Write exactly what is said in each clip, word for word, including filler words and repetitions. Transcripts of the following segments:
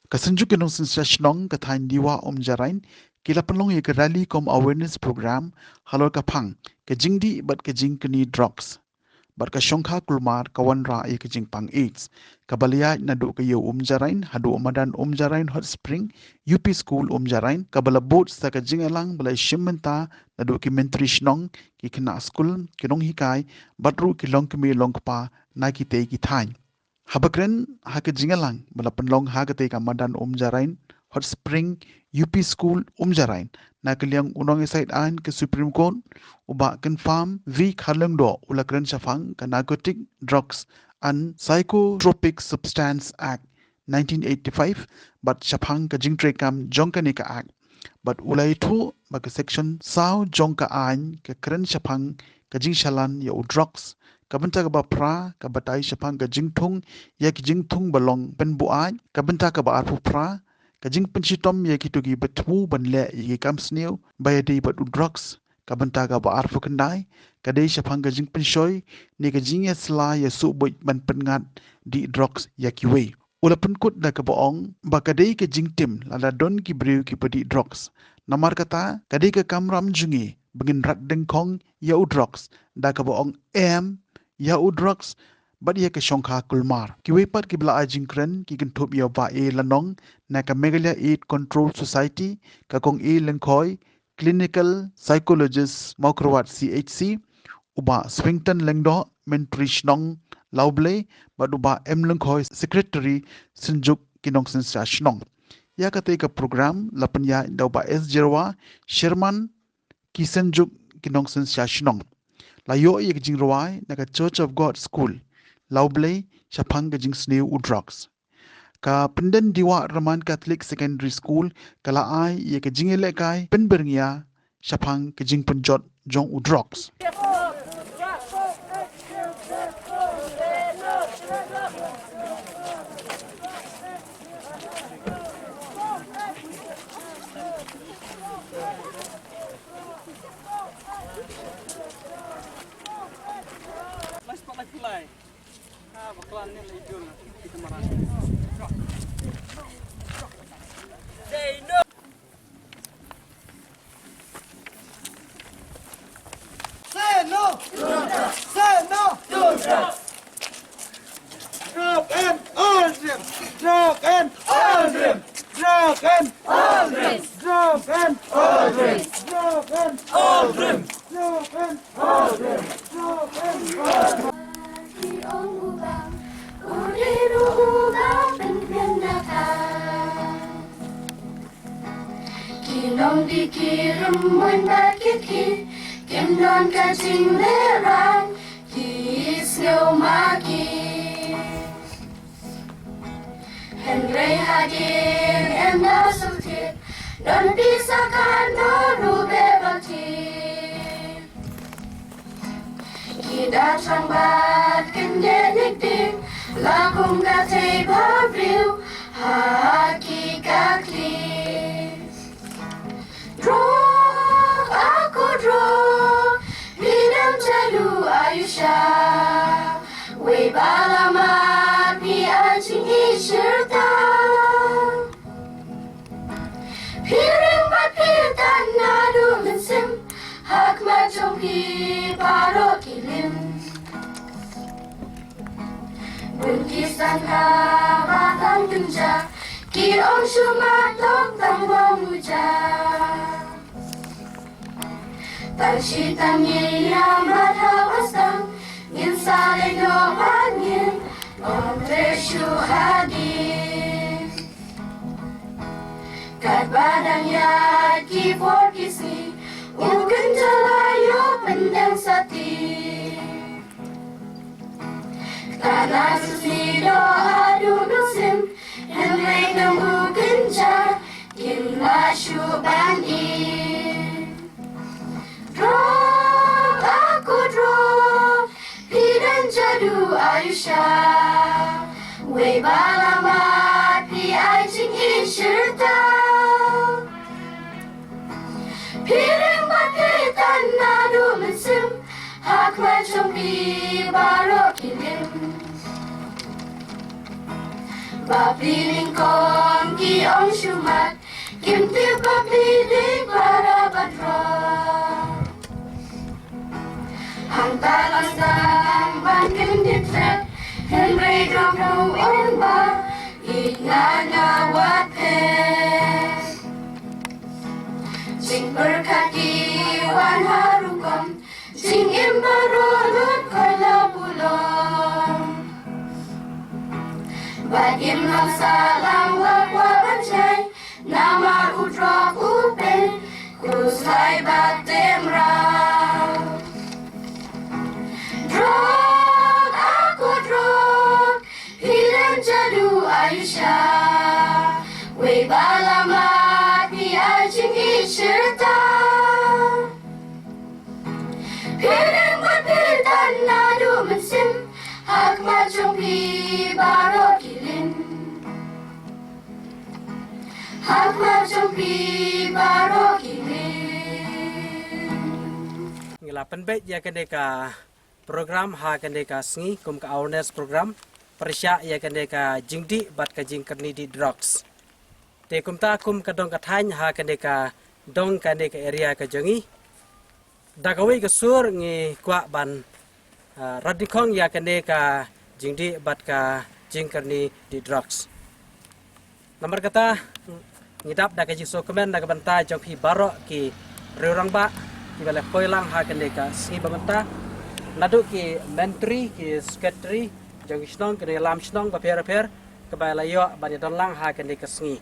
Ka Synjuk ki Nongsynshar Shnong ka thaiñ Dewa Umjarain ki la pynlong ïa ka rally cum awareness program halor ka phang ka jingdih bad ka jingkni drugs bad ka shongkha kulmar ka wanrah ïa ka jingpang AIDS. Kaba la ïaid naduh ka Ïew Umjarain haduh Madan Umjarain Hot Spring U P School Umjarain, kaba la bud sa ka jingïalang ba la shim bynta naduh ki myntri shnong, ki khynnah skul, ki nonghikai bad ruh ki longkmie longkpa na kitei ki thaiñ. Haba kren ha ka jingïalang ba la pynlong ha katei ka Madan Umjarain Hot Spring U P School Umjarain, na ka liang u nongïasaid aiñ ka Supreme Court, u Bah Kynfarm V Kharlyngdoh, u la kren shaphang ka Narcotic Drugs and Psychotropic Substance Act nineteen eighty-five bad shaphang ka jingtreikam jong kane ka Act. Bad u la ïathuh ba ka section saw jong ka aiñ ka kren shaphang ka jingshalan ïa u drugs. Ka bynta kaba phra ka batai shaphang ka jingthung ïa ki jingthung ba long pynbuaid. Ka bynta kaba arphew phra ka jingpynshitom ïa kito kiba thmu ban leh ïa ki kam sniew ba ïadei bad u drugs. Ka bynta kaba arphew khyndai ka dei shaphang ka jingpynshoi ne ka jingïasylla ïa suh buit ban pynngat dih drugs ïa kiwei. U la pynkut da kaba ong ba ka dei ka jingtim lada don ki briew kiba dih drugs. Namar kata ka dei ka kamram jong ngi ba ngin rat dyngkhong ïa u drugs da kaba ong em ïa u drugs bad ïa ka shongkha kulmar. Kiwei pat kiba la ai jingkren ki kynthup ïa u Bah A Lanong na ka Meghalaya AIDS Control Society, ka Kong A Lyngkhoi, Clinical Psychologist, Mawkyrwat C H C, u Bah Swington Lyngdoh, Myntri Shnong Lawblei, bad u Bah M Lyngkhoi, Secretary Synjuk ki Nongsynshar Shnong. Ïa katei ka program la pynïaid da u Bah S Jyrwa, Chairman ki Synjuk ki Nongsynshar Shnong. La ïoh ïa ka jingrwai na ka Church of God School Lawblei shaphang ka jingsniew u drugs. Ka Pynden Dewa Roman Catholic Secondary School ka la ai ïa ka jingïalehkai pynbyrngia shaphang ka jingpynjot jong u drugs. Say no! Say no! Drug and all dreams! Drug and all dreams! Drug and all dreams! Drug and all dreams! Drug and all dreams! Drug and all dreams! Drug and all dreams! Ki ong u bang, u dei ruh u bang pynpynda ka. Ki nongdih ki rymmuiñ bad ki kit, kim don ka jinglehrain, ki sngew ma ki. Hynrei hadien em da sngewtip, don pisa katno ruh ba bang tip. Ki da thrang bad kyndit dik dik, la kum ka thei ba briew ha ki ka kli. Drok, a ko drok, phi dang jadu ayu sha. Wei ba la mad phi ai jingïeit shirta. Phi ring bad phi tan naduh mynsiem, ha khmat jong phi baroh ki lim. Bun ki sangha ba tang kynja, ki ong shu mad tang tang ba muja. Tang shi tang ïa ïa mad ha ba sdang, ngin sa leit noh bad ngin ym treh shuh hadien. Katba dang ïaid ki por ki sngi, u kynja la ïoh pyndeng sati. Katba shisha doh haduh mynsiem, hynrei nang u kynja kim lah shuh ban im. Drok, a ko drok, phi dang jadu ayu sha. Wei ba la mad phi ai jingïeit shirta. Phi ring bad phi tan naduh mynsiem, ha khmat jong phi baroh ki lim. Ba phi nyngkong Ki ong shu mad, kim tip ba phi dei para ba drok. Hangta la sdang ban kyndit tret, hynrei drok ruh ong ba, ïeit nga nga wad phet. Jingpyrkhat ki wan ha rukom, jingim baroh lut khoi la bulong. Bad im lang sah lang la kwah ban jai, namar u drok u pyn khuslai bad tymraw. Drok, a ko drok, phi don jadu aisha. Wei ba la mad, phi ai jingïeit shirta. Phi dang bad phi tan naduh mynsiem, ha khmat jong phi baroh ki lin. Ha khmat jong phi baroh ki lin. Ngi la pynbeit ïa kane ka program ha kane ka sngi kum ka awareness program pyrshah ïa kane ka jingdih bad ka jingkyrni dih drugs. Te kumta kum ka dong ka thaiñ ha kane ka dong kane ka area ka jong ngi, da kawei ka sur ngi kwah ban, ah, rat dkhong ïa kane ka jingdih bad ka jingkyrni dih drugs. Namar kata, ngi dap da ka jingsngewkmen na ka bynta jong phi baroh ki riew rangbah kiba la poi lang ha kane ka sngi ba mynta, naduh ki myntri, ki secretary jong ki shnong, ki nongïalam shnong bapher bapher kiba la ïoh ban ïadon lang ha kane ka sngi.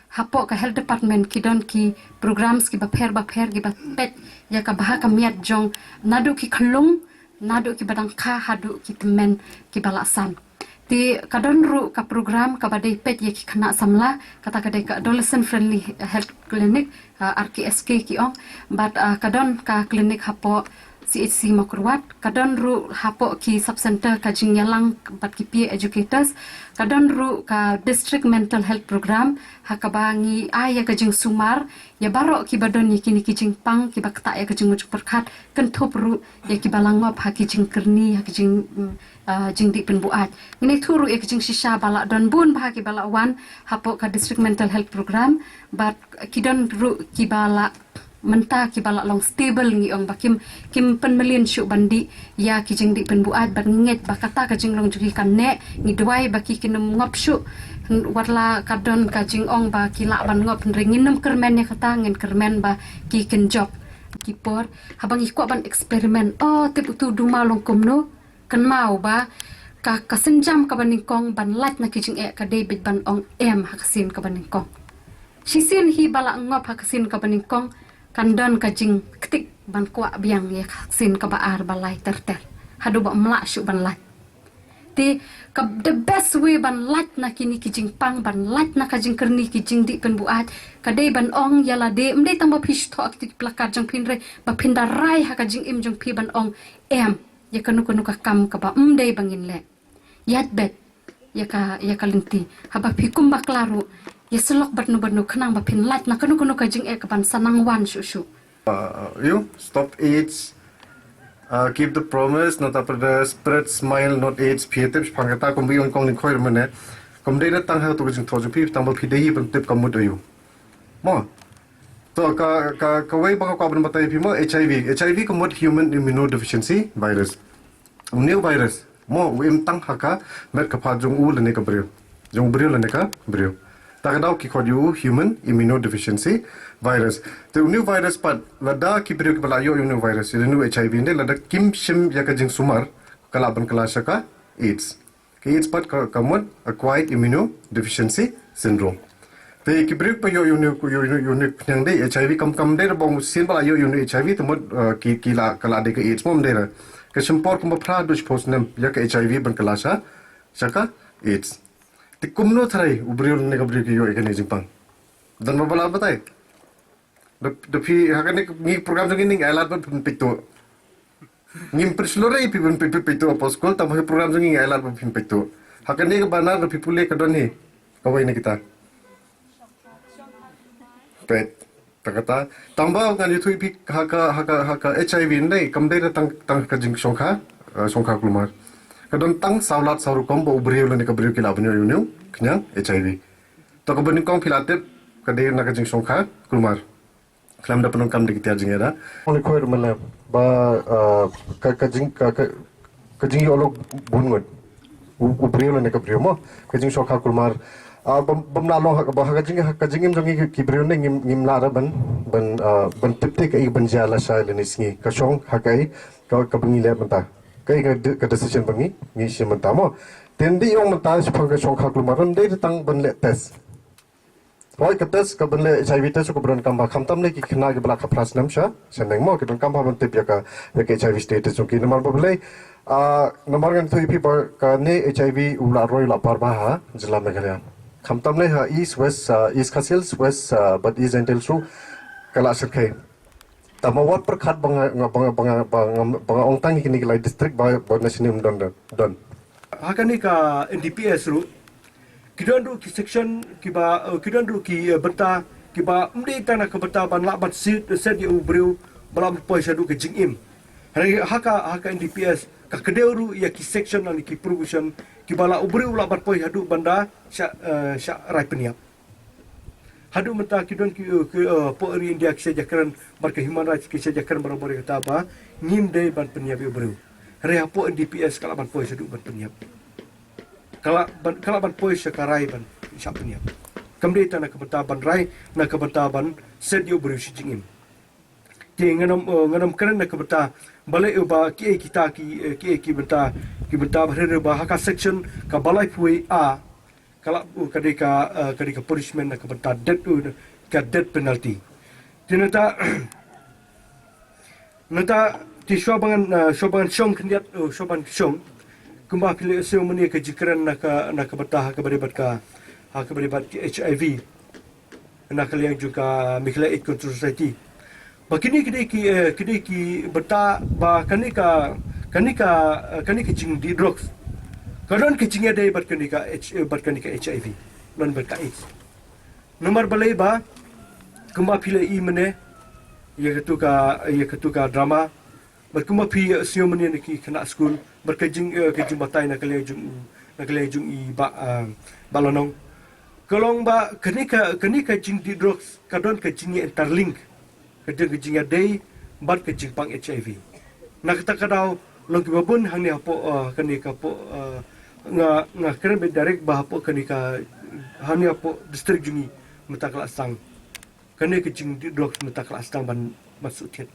Hapoh ka health department ki don ki programs kiba pher bapher kiba peit ïa ka bha ka miat jong naduh ki khyllung, naduh kiba dang kha haduh ki tymmen kiba la san. Te ka don ruh ka program kaba dei peit ïa ki khynnah samla, kata ka dei ka adolescent friendly health clinic, ah, R K S K ki ong, bad, ah, ka don ka clinic hapoh C H C Mawkyrwat, ka don ruh hapoh ki sub center ka jingïalang bad ki peer educators, ka don ruh ka district mental health program, ha kaba ngi ai ïa ka jingsumar ïa baroh kiba don ïa kine ki jingpang kiba ktah ïa ka jingmut jingpyrkhat, kynthup ruh ïa kiba la ngop ha ki jingkyrni, ha ki jing, mm, ah, jingdih pynbuaid. Ngin ïathuh ruh ïa ki jingshisha ba la don bun bha kiba la wan hapoh ka district mental health program, bad ki don ruh kiba la mynta kiba la long stable, ngi ong ba kim, kim pynmlien shuh ban dih ïa ki jingdih pynbuaid, bad ngi ngeit ba kata ka jinglong jong ki kan neh, ngi duwai ba ki kin ym ngop shuh. Wat la ka don ka jingong ba ki lah ban ngop, hynrei ngin ym kyrmen ïa kata, ngin kyrmen ba ki kin jop. Ki por haba ngi kwah ban experiment, oh, tip utu u duma long kumno, kynmaw ba ka, ka sienjam kaba nyngkong ban lait na ki jingeh ka dei beit ban ong em ha ka sien kaba nyngkong. Shisien hi ba la ngop ha ka sien kaba nyngkong, kan don ka jingktik ban kwah biang ïa ka sien kaba ar, ba lai ter ter, haduh ba ym lah shuh ban lait. Te ka, the best way ban lait na kine ki jingpang, ban lait na ka jingkyrni ki jingdih pynbuaid, ka dei ban ong ïa lade, ym dei tang ba phi shu thoh ha kito ki placard jong phi, hynrei ba phin da rai ha ka jingim jong phi ban ong em ïa kano kano ka kam kaba ym dei ba ngin leh. Ïaid beit ïa ka, ïa ka lynti. Haba phi kum bakla ruh, ïasyllok bad no bad no khnang ba phin lait na kano kano ka jingeh kaban sa nang wan shuh shuh. Uh, you stop AIDS, uh, keep the promise, nangta pat spread smile, not AIDS. Phi tip shaphang kata, kum ba ong kong Lyngkhoi mynne, kam dei da tang ha kato ka jingthoh jong phi, tang ba phi dei hi ban tip ka mut aïu. Mo. To ka, ka, kawei ba nga kwah ban batai ïa phi mo, HIV. HIV ka mut human immunodeficiency virus. Une u virus mo, u im tang ha ka met ka phad jong u lane ka briew, jong u briew lane ka briew. Ta ka daw ki khot ïa u human immunodeficiency virus. Te une u virus pat, lada ki briew kiba la ïoh ïa une u virus, ïa une u HIV ne, lada kim shim ïa ka jingsumar, ka lah ban kylla sha ka AIDS. Ka AIDS pat ka, ka mut acquired immunodeficiency syndrome. Te ki briew ba ïoh ïa une, ïa une, ïa une u khñiang dei HIV, kam, kam dei da ba ong sien ba la ïoh ïa une u HIV te mut, uh, ki, ki la, ka la dei ka AIDS, mo, ym dei da. Ka shim por kumba phra haduh shiphew snem ïa ka HIV ban kylla sha, sha ka AIDS. Te kumno tharai u briew ne ka briew ki ïoh ïa kane ka jingpang? Don ba la batai? Da, da phi, ha kane ngi program jong ngi ngim ai lad ban pynpeit tuh. Ngim pynshlur ei phi ban pynpeit, pynpeit tuh ha post call, tang ba ha program jong ngi ngim ai lad ban pynpeit tuh. Ha kane ka banner da phi pule ka don hi kawei na kita. Peit. Ta kata. Tang ba ngan ïathuh ïa phi ha ka, ha ka, ha ka HIV ne, kam dei da tang, tang ka jingshongkha, eh, shongkha kulmar. Ka don tang saw lad saw rukom ba u briew lane ka briew ki lah ban ïoh ïa une u khñiang HIV. To kaba nyngkong phi la tip ka dei na ka jingshongkha kulmar. Khlem da pyndonkam da ki tiar jingïada. Ong li khoit mynne ba, uh, ka, ka jing, ka, ka, ka jingïohlok bun ngut. U, u briew lane ka briew mo. Ka jingshongkha kulmar. Ah, bym, bym lah long ha, ba ha ka jing, ha ka jingim jong ngi ki briew ne ngim, ngim lah ra ban, ban, ah, ban tip te kaei ban jia lashai lane sngi. Ka shong ha kaei, ka, kaba ngi leh mynta. Kaei ka de-, ka decision ba ngi, ngi shim mynta mo. Te ym dei ong mynta shaphang ka shongkha kulmar, ym dei tang ban leh test. Hooid, ka test, ka ban leh H I V test, ka ban donkam bha, khamtam lei ki khynnah kiba lah ka phra snem sha, sha neng mo, ki donkam bha ban tip ïa ka, ïa ka H I V status jong ki. Namar ba balei, ah, namar ngan ïathuh ïa phi ba kane H I V u la roi, u la par bha ha jylla Meghalaya. Khamtam lei ha East, West, ah, East Khasi Hills, West, ah, bad East Jaintia Hills ruh ka la shyrkhei. Tangba wat pyrkhat ba nga, nga, ba nga, ba nga, ba nga, ba nga ong tang ïa kine ki lai district ba, ba national ym don, don, don. Ha kane ka N D P S ruh, ki don ruh ki section kiba, eh, ki don ruh ki, eh, bynta kiba ym dei tang na ka bynta ban lah ban set, set ïa u briew ba lah ban poi shaduh ka jingim. Hynrei ha ka, ha ka N D P S ka kdew ruh ïa ki section lane ki provision kiba lah u briew lah ban poi shaduh ban da shah, eh, shah rai pynïap. Haduh mynta ki don ki, eh, ki, eh, hapoh ri India ki seng jingkren bad ka human rights ki seng jingkren barabor ïa kata ba ngim dei ban pynïap ïa u briew. Hynrei hapoh N D P S ka lah ban poi shaduh ban pynïap. Ka lah ban, ka lah ban poi sha ka rai ban shah pynïap. Kam dei tang na ka bynta ban rai, na ka bynta ban set ïa u briew shi jingim. Te ngan ym, eh, ngan ym kren na ka bynta balei, eh, ba kiei kita ki, eh, kiei ki bynta, ki bynta ba hynrei ba ha ka section kaba laiphew wei A ka lah, eh, ka dei ka, eh, ka dei ka punishment na ka bynta death, eh, ka death penalty. Te nangta, nangta te shuwa ba ngan, eh, shuwa ba ngan shong khyndiat, eh, shuwa ba ngan shong. Kumba phi la ïohsngew mynne ka jingkren na ka, na ka bynta ha kaba dei bad ka, ha kaba dei bad ka H I V. Na ka liang jong ka Meghalaya AIDS Control Society. Ba kine, kine ki, eh, kine ki bynta ba kane ka, kane ka, eh, kane ka jingdih drugs ka don ka jingïadei bad kane ka H, eh, bad kane ka H I V. Don bad ka AIDS. Namar balei ba kumba phi la ïohi mynne ïa katu ka, ïa katu ka drama. Bad kumba phi, eh, sngew mynne na ki khynnah skul bad ka jing, eh, ka jingbatai na ka liang jong, na ka liang jong i Bah, eh, Bah Lanong. Ka long ba kane ka, kane ka jingdih drugs ka don ka jingïa interlink, ka don ka jingïadei bad ka jingpang H I V. Na kata ka daw long kiba bun hangne hapoh, eh, kane ka hapoh, eh, nga, nga kren beit direct ba hapoh kane ka, hangne hapoh district jong ngi mynta ka la sdang. Kane ka jingdih drugs mynta ka la sdang ban, ban shu thied.